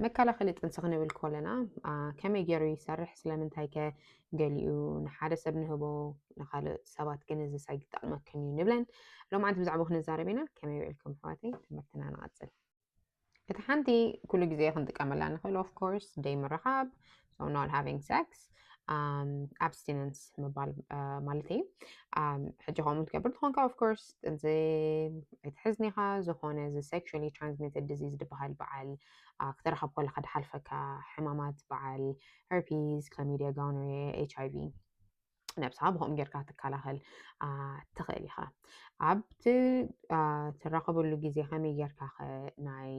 መከላኸሊ ጥንሲ ክንብል ከለና ከመይ ገይሩ ይሰርሕ፣ ስለምንታይ ከ ገሊኡ ንሓደ ሰብ ንህቦ ንካልእ ሰባት ግን እዚ ሳይድ ይጠቕመክን እዩ ንብለን። ሎማዓንቲ ብዛዕባ ክንዛረብ ኢና። ከመይ ውዒልኩም ኣሕዋተይ? ትምህርትና ንቐጽል። እቲ ሓንቲ ኩሉ ግዜ ክንጥቀመላ ንኽእል of course ደይ ምርኻብ፣ so not having sex፣ abstinence ምባል ማለት እዩ። ሕጂ ከምኡ ትገብር ትኾንካ of course እዚ ኣይትሕዝኒኻ ዝኾነ እዚ sexually transmitted disease ዝበሃል በዓል ክትረኸብ ከለኻ ድሓልፈካ ሕማማት በዓል herpes፣ chlamydia፣ gonorrhea፣ ኤች ኣይ ቪ ነብስኻ ብኸምኡ ጌርካ ትከላኸል ትኽእል ኢኻ። ኣብቲ ትራኸበሉ ግዜ ከመይ ጌርካ ናይ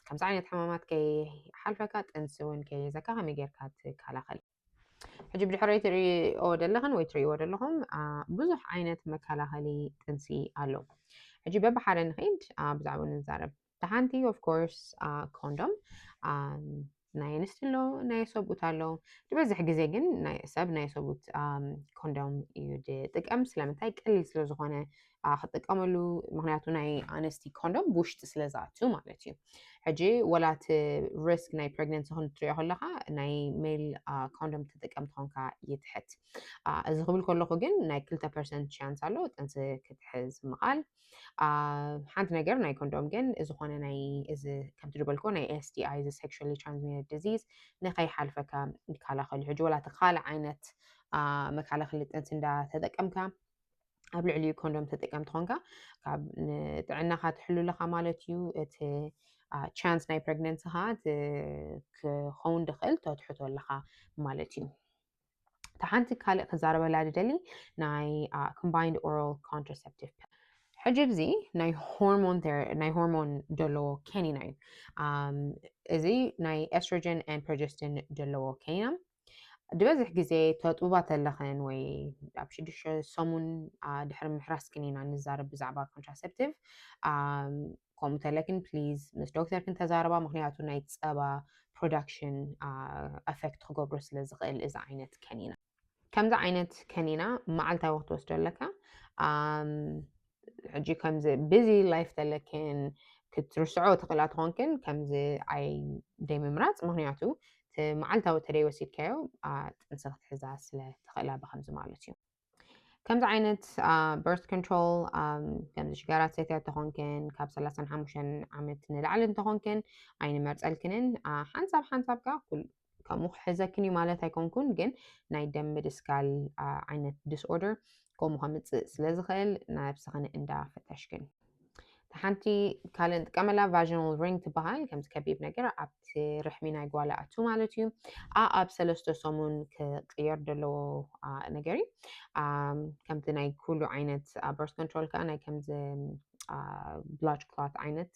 ከምዚ ዓይነት ሕማማት ከይሓልፈካ ጥንሲ እውን ከይሕዘካ ከመይ ጌርካ ትከላኸል? ሕጂ ብድሕረይ ትሪኦ ዘለኽን ወይ ትሪእዎ ዘለኹም ብዙሕ ዓይነት መከላኸሊ ጥንሲ ኣሎ። ሕጂ በብሓደ ንኸይድ ብዛዕባኡ ንዛረብ። እቲ ሓንቲ of course condom ናይ ኣንስቲ ኣሎ፣ ናይ ሰብኡት ኣሎ። ዝበዝሕ ግዜ ግን ናይ ሰብ ናይ ሰብኡት condom እዩ ዝጥቀም። ስለምንታይ? ቀሊል ስለ ዝኾነ ክጥቀመሉ፣ ምክንያቱ ናይ ኣንስቲ condom ብውሽጢ ስለ ዝኣቱ ማለት እዩ። ሕጂ ወላ እቲ risk ናይ pregnancy ክንትሪኦ ከለኻ ናይ male condom ትጥቀም ተኾንካ ይትሕት። እዚ ክብል ከለኹ ግን ናይ ክልተ percent chance ኣሎ ጥንሲ ክትሕዝ ምቓል። ሓንቲ ነገር ናይ condom ግን ዝኾነ ናይ እዚ ከምቲ ዝበልኮ ናይ S T I እዚ sexually transmitted disease ንኸይሓልፈካ ይከላኸል እዩ። ሕጂ ወላ እቲ ካልእ ዓይነት መከላኸሊ ጥንሲ እንዳተጠቀምካ ኣብ ልዕሊኡ condom ተጠቀም ትኾንካ ካብ ንጥዕናኻ ትሕሉ ኣለኻ ማለት እዩ። እቲ chance ናይ pregnancy ኻ ክኸውን ድኽእል ተትሕቶ ኣለኻ ማለት እዩ። እታ ሓንቲ ካልእ ክዛረበላ ዝደሊ ናይ combined oral contraceptive pill። ሕጂ እዚ ናይ ሆርሞን ናይ ሆርሞን ዘለዎ ከኒና እዩ። እዚ ናይ estrogen and progestin ዘለዎ ከኒና ዝበዝሕ ግዜ ተጥቡባ ተለኽን ወይ ኣብ ሽዱሽተ ሰሙን ድሕሪ ምሕራስ ከኒና ንዛረብ ብዛዕባ contraceptive። ከምኡ ተለክን please ምስ ዶክተርክን ተዛረባ፣ ምክንያቱ ናይ ጸባ production affect ክገብሮ ስለ ዝኽእል እዚ ዓይነት ከኒና። ከምዚ ዓይነት ከኒና መዓልታዊ ክትወስዶ ኣለካ። ሕጂ ከምዚ busy life ተለክን ክትርስዖ ትኽእላ ትኾንክን ከምዚ ኣይ ደይ ምምራጽ፣ ምክንያቱ እቲ መዓልታዊ ተደይ ወሲድካዮ ጥንሲ ክትሕዛ ስለ ትኽእላ ብከምዚ ማለት እዩ። ከምዚ ዓይነት birth control ከምዚ ሽጋራ ትሰትያ እንተኾንክን ካብ ሰላሳን ሓሙሽተን ዓመት ንላዕሊ እንተኾንክን ኣይንመርጸልክንን። ሓንሳብ ሓንሳብ ከኣ ከምኡ ክሕዘክን እዩ ማለት ኣይኮንኩን፣ ግን ናይ ደም ምድስካል ዓይነት disorder ከምኡ ከምጽእ ስለ ዝኽእል ነብስኽን እንዳፈተሽክን። ሓንቲ ካልእ ንጥቀመላ vaginal ring ትበሃል። ከምዚ ከቢብ ነገር ኣብቲ ርሕሚ ናይ ጓል ኣቱ ማለት እዩ። ኣብ ሰለስተ ሰሙን ክቅየር ዘለዎ ነገር እዩ። ከምቲ ናይ ኩሉ ዓይነት birth control ከዓ ናይ ከምዚ blood clot ዓይነት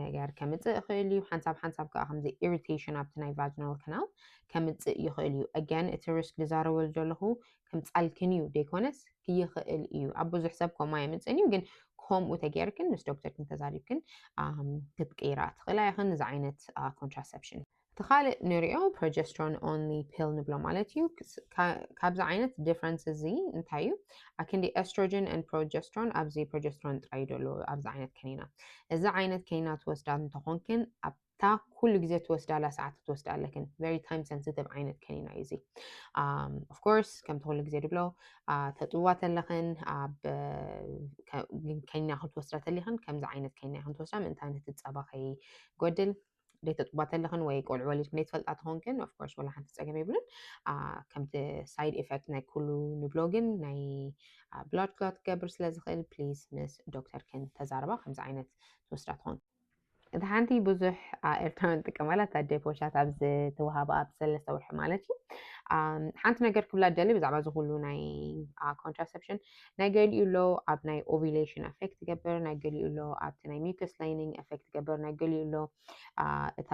ነገር ከምፅእ ይኽእል እዩ። ሓንሳብ ሓንሳብ ከዓ ከምዚ irritation ኣብቲ ናይ vaginal canal ከምፅእ ይኽእል እዩ። Again እቲ risk ዝዛረበሉ ዘለኹ ከምፃልክን እዩ ደይኮነስ ይኽእል እዩ። ኣብ ብዙሕ ሰብ ከምኡ ኣየምፅእን እዩ፣ ግን ከምኡ ተገይርክን ምስ ዶክተርክን ተዛሪብክን ክትቅይራ ትኽእላ ኢኽን እዚ ዓይነት contraception። እቲ ካልእ ንሪኦ progesterone only pill ንብሎ ማለት እዩ። ካብዚ ዓይነት difference እዚ እንታይ እዩ? ኣክንዲ estrogen and progesterone ኣብዚ progesterone ጥራይ ዘሎ ኣብዚ ዓይነት ከኒና። እዚ ዓይነት ከኒና ትወስዳ እንተኾንክን ኣብታ ኩሉ ግዜ ትወስዳላ ሰዓት ትወስዳ ኣለክን። Very time sensitive ዓይነት ከኒና እዩ እዚ። Of course ከምቲ ኩሉ ግዜ ድብሎ ተጥዋ ተለኽን ኣብ ከኒና ክትወስዳ ተሊኽን ከምዚ ዓይነት ከኒና ኢኽን ትወስዳ ምእንታን እቲ ጸባ ከይጎድል። ደይ ተጥባ ተለኽን ወይ ቆልዑ ወሊድክን ደይ ትፈልጣ ተኾንክን of course ወላ ሓንቲ ጸገም የብሉን። ከምቲ side effect ናይ ኩሉ ንብሎ ግን ናይ blood clot ክገብር ስለ ዝኽእል please ምስ ዶክተርክን ተዛረባ ከምዚ ዓይነት ትወስዳ ትኾን። እቲ ሓንቲ ብዙሕ ኤርትራውያን ጥቀመላ እታ depo shot ኣብ ዝተዋሃበ ኣብ ሰለስተ ወርሒ ማለት እዩ። ሓንቲ ነገር ክብላ ደሊ ብዛዕባ እዚ ኩሉ ናይ contraception ናይ ገሊኡ ኣሎ ኣብ ናይ ovulation affect ትገብር፣ ናይ ገሊኡ ኣሎ ኣብቲ ናይ mucus lining affect ትገብር፣ ናይ ገሊኡ ኣሎ እታ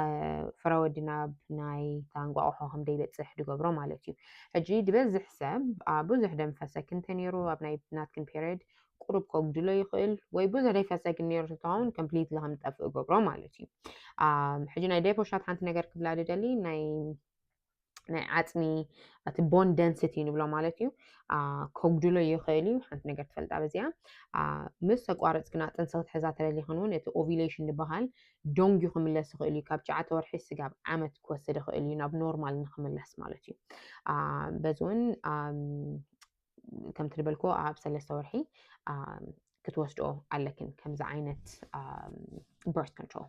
ፍረወዲ ናብ ናይ ታንቋቑሖ ከም ደይበፅሕ ድገብሮ ማለት እዩ። ሕጂ ድበዝሕ ሰብ ብዙሕ ደም ፈሰክ እንተነይሩ ኣብ ናይ ናትክን period ቁሩብ ከጉድሎ ይኽእል ወይ ብዙሕ ደይፈሰግን ነይሩ ተትኸውን completely ከም ዝጠፍእ ገብሮ ማለት እዩ። ሕጂ ናይ depo shot ሓንቲ ነገር ክብላ ደደሊ ናይ ናይ ዓፅሚ እቲ bone density ንብሎ ማለት እዩ ከጉድሎ ይኽእል እዩ። ሓንቲ ነገር ትፈልጣ በዚኣ ምስ ኣቋረፅክና ጥንሲ ክትሕዛ ተደሊኽን እውን እቲ ovulation ዝበሃል ደንጉዩ ክምለስ ይኽእል እዩ። ካብ ትሽዓተ ወርሒ ስጋብ ዓመት ክወስድ ይኽእል እዩ ናብ ኖርማል ንክምለስ ማለት እዩ። በዚ እውን ከም ትልበልኮ ኣብ ሰለስተ ወርሒ ክትወስድኦ ኣለክን ከምዚ ዓይነት birth control።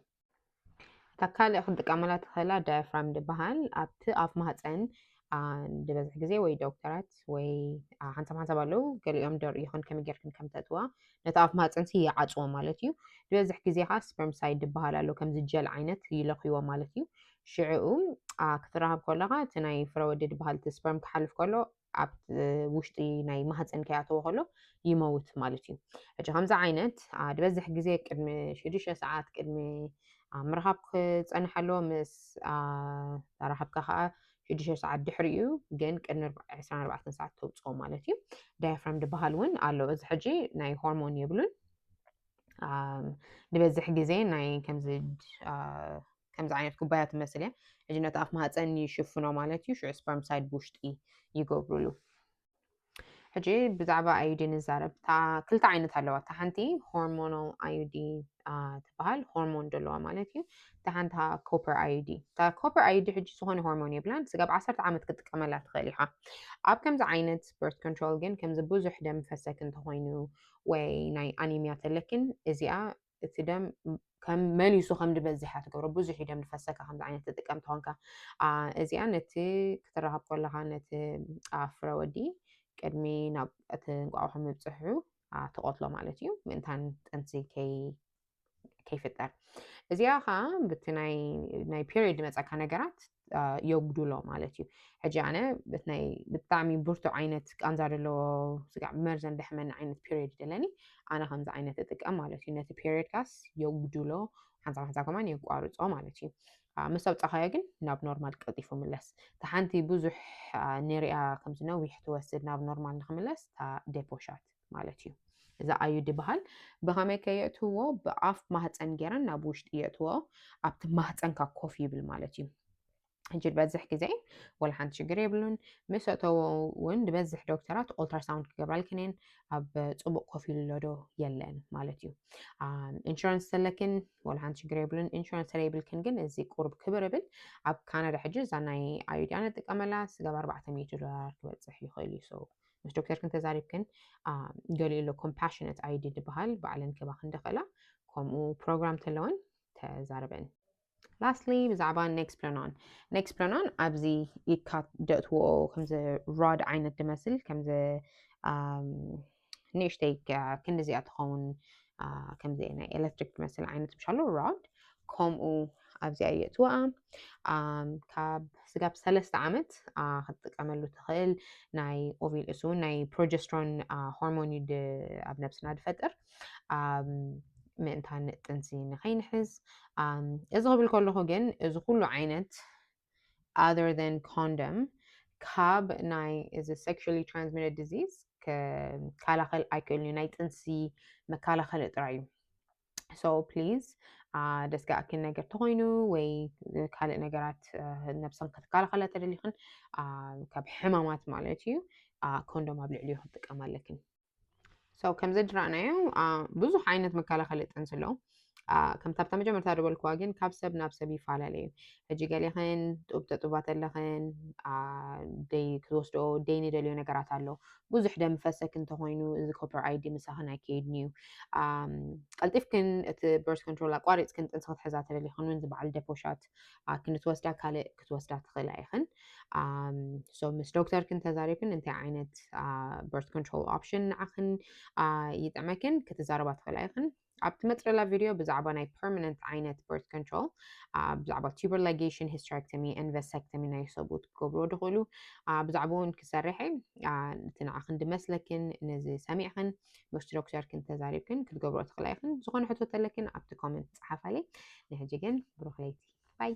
እታ ካልእ ክትጥቀመላ ትኽእላ diaphragm ዝበሃል ኣብቲ ኣፍ ማህፀን ዝበዝሕ ግዜ ወይ ዶክተራት ወይ ሓንሳብ ሓንሳብ ኣለዉ ገሊኦም ደርእዩ ይኹን ከመይ ጌርክን ከም ተእትዋ ነቲ ኣፍ ማህፀንሲ ይዓፅዎ ማለት እዩ። ዝበዝሕ ግዜ ከዓ spermicide ዝበሃል ኣሎ ከምዚ ጀል ዓይነት ይለኽይዎ ማለት እዩ። ሽዕኡ ክትራኸብ ከለኻ እቲ ናይ ፍረወዲ ዝበሃል እቲ sperm ክሓልፍ ከሎ ኣብ ውሽጢ ናይ ማህፀን ከይኣተወ ከሎ ይመውት ማለት እዩ። ሕጂ ከምዚ ዓይነት ዝበዝሕ ግዜ ቅድሚ ሽዱሽተ ሰዓት ቅድሚ ምርኻብ ክፀንሕ ኣለዎ። ምስ ተራኸብካ ከዓ ሽዱሽተ ሰዓት ድሕሪኡ ግን ቅድሚ ዕስራን ኣርባዕተን ሰዓት ተውፅኦ ማለት እዩ። Diaphragm ዝበሃል እውን ኣሎ። እዚ ሕጂ ናይ ሆርሞን የብሉን። ዝበዝሕ ግዜ ናይ ከምዚ ከምዚ ዓይነት ኩባያ ትመስል እያ። ሕጂ ነቲ ኣፍ ማህፀን ይሽፍኖ ማለት እዩ። ሽዑ spermicide ብውሽጢ ይገብሩሉ። ሕጂ ብዛዕባ IUD ንዛረብ። እታ ክልተ ዓይነት ኣለዋ። እታ ሓንቲ hormonal IUD ትበሃል፣ ሆርሞን ዘለዋ ማለት እዩ። እታ ሓንቲ copper IUD። እታ copper IUD ሕጂ ዝኾነ ሆርሞን የብላን። ስጋብ ዓሰርተ ዓመት ክትጥቀመላ ትኽእል ኢኻ። ኣብ ከምዚ ዓይነት birth control ግን ከምዚ ብዙሕ ደም ፈሰክ እንተኾይኑ ወይ ናይ ኣኒሚያ ተለክን እዚኣ እቲ ደም ከም መሊሱ ከም ዝበዝሕ እያ ትገብሮ። ብዙሕ እዩ ደም ዝፈሰካ ከምዚ ዓይነት ትጥቀም ተኾንካ። እዚኣ ነቲ ክትራኸብ ከለኻ ነቲ ፍረ ወዲ ቅድሚ ናብ እቲ እንቋቑሖ ምብፅሑ ትቐትሎ ማለት እዩ። ምእንታን ጥንሲ ከይፍጠር። እዚኣ ከዓ ብቲ ናይ period ዝመፀካ ነገራት የጉድሎ ማለት እዩ። ሕጂ ኣነ ብጣዕሚ ብርቱዕ ዓይነት ቃንዛ ዘለዎ ስጋዕ መርዘን ደሕመኒ ዓይነት period ደለኒ ኣነ ከምዚ ዓይነት እጥቀም ማለት እዩ። ነቲ period ካስ የጉድሎ ሓንሳብ ሓንሳብ ከማን የቋርፆ ማለት እዩ። ምስ ኣውፃኻዮ ግን ናብ ኖርማል ቀልጢፉ ምለስ። እታ ሓንቲ ብዙሕ ንሪኣ ከምዚ ነዊሕ ትወስድ ናብ ኖርማል ንክምለስ እታ ዴፖሻት ማለት እዩ። እዛ IUD ዝበሃል ብኸመይ ከየእትዎ ብኣፍ ማህፀን ገይረን ናብ ውሽጢ የእትዎ ኣብቲ ማህፀንካ ኮፍ ይብል ማለት እዩ። ሕጂ ዝበዝሕ ግዜ ወላ ሓንቲ ሽግር የብሉን። ምስ ኣእተዎ እውን ዝበዝሕ ዶክተራት ኦልትራሳውንድ ክገብራልክን እየን ኣብ ፅቡቅ ኮፍ ኢሉ ዶ የለን ማለት እዩ። ኢንሹራንስ ዘለክን ወላ ሓንቲ ሽግር የብሉን። ኢንሹራንስ ተለይብልክን ግን እዚ ቁርብ ክብር ብል ኣብ ካናዳ ሕጂ እዛ ናይ IUD ንጥቀመላ ስጋብ ኣርባዕተ ሚእቲ ዶላር ክበፅሕ ይኽእል እዩ። ምስ ዶክተርክን ተዛሪብክን ገሊኡ ኣሎ compassionate IUD ዝበሃል ባዕለን ክህባክን ዝኽእላ ከምኡ ፕሮግራም ተለወን ተዛረበን። Lastly ብዛዕባ Nexplanon። Nexplanon ኣብዚ ኢድካ ደእትዎ ከምዚ ሮድ ዓይነት ዝመስል ከምዚ ንእሽተይ ክንዲዚኣ ትኸውን ከምዚ ናይ ኤሌክትሪክ ትመስል ዓይነት ምሻሉ ሮድ ከምኡ ኣብዚኣ የእትዋ። ካብ ስጋብ ሰለስተ ዓመት ክትጥቀመሉ ትኽእል ናይ ኦቪል እሱ ናይ ፕሮጀስትሮን ሆርሞን እዩ ኣብ ነብስና ዝፈጥር ምእንታን ጥንሲ ንኸይንሕዝ። እዚ ክብል ከለኹ ግን እዚ ኩሉ ዓይነት other than condom ካብ ናይ እዚ sexually transmitted disease ክከላኸል ኣይክእልን እዩ። ናይ ጥንሲ መከላኸሊ ጥራይ እዩ። So please ደስጋኣክን ነገር ተኾይኑ ወይ ካልእ ነገራት ነብሰን ክትከላኸላ ተደሊኽን ካብ ሕማማት ማለት እዩ ኮንዶም ኣብ ልዕሊኡ ክትጥቀም ኣለክን። So ከምዚ ዝረኣናዮ ብዙሕ ዓይነት መከላኸሊ ጥንሲ ኣለዉ። ከምታ ብታ መጀመርታ ዝበልክዋ ግን ካብ ሰብ ናብ ሰብ ይፈላለ እዩ። ሕጂ ገሌኽን ጡብ ተጡባት ኣለኽን ክትወስዶ ደይ ንደልዮ ነገራት ኣሎ። ብዙሕ ደም ፈሰክ እንተኾይኑ እዚ copper IUD ምሳኽን ኣይከይድን እዩ። ቀልጢፍክን እቲ birth control ኣቋሪፅክን ጥንሲ ክትሕዛ ተደሊኽን እውን ዝበዓል ዴፖሻት ክንትወስዳ ካልእ ክትወስዳ ትኽእላ ኢኽን። So ምስ ዶክተርክን ተዛሪብክን እንታይ ዓይነት birth control option ንዓኽን ይጥዕመክን ክትዛረባ ትኽእላ ኢኽን። ኣብ ትመፅረላ ቪድዮ ብዛዕባ ናይ permanent ዓይነት birth control ብዛዕባ tubal ligation, hysterectomy and vasectomy ናይ ሰብኡት ክገብርዎ ዝኽእሉ ብዛዕባ እውን ክሰርሐ እቲ ንዓኽን ድመስለክን ነዚ ሰሚዕኽን ምስ ዶክተርክን ተዛሪብክን ክትገብርኦ ትኽእላ ኢኽን። ዝኾነ ሕቶ ተለክን ኣብቲ ኮመንት ፀሓፋለይ። ንሕጂ ግን ብሩኽ ለይቲ ባይ።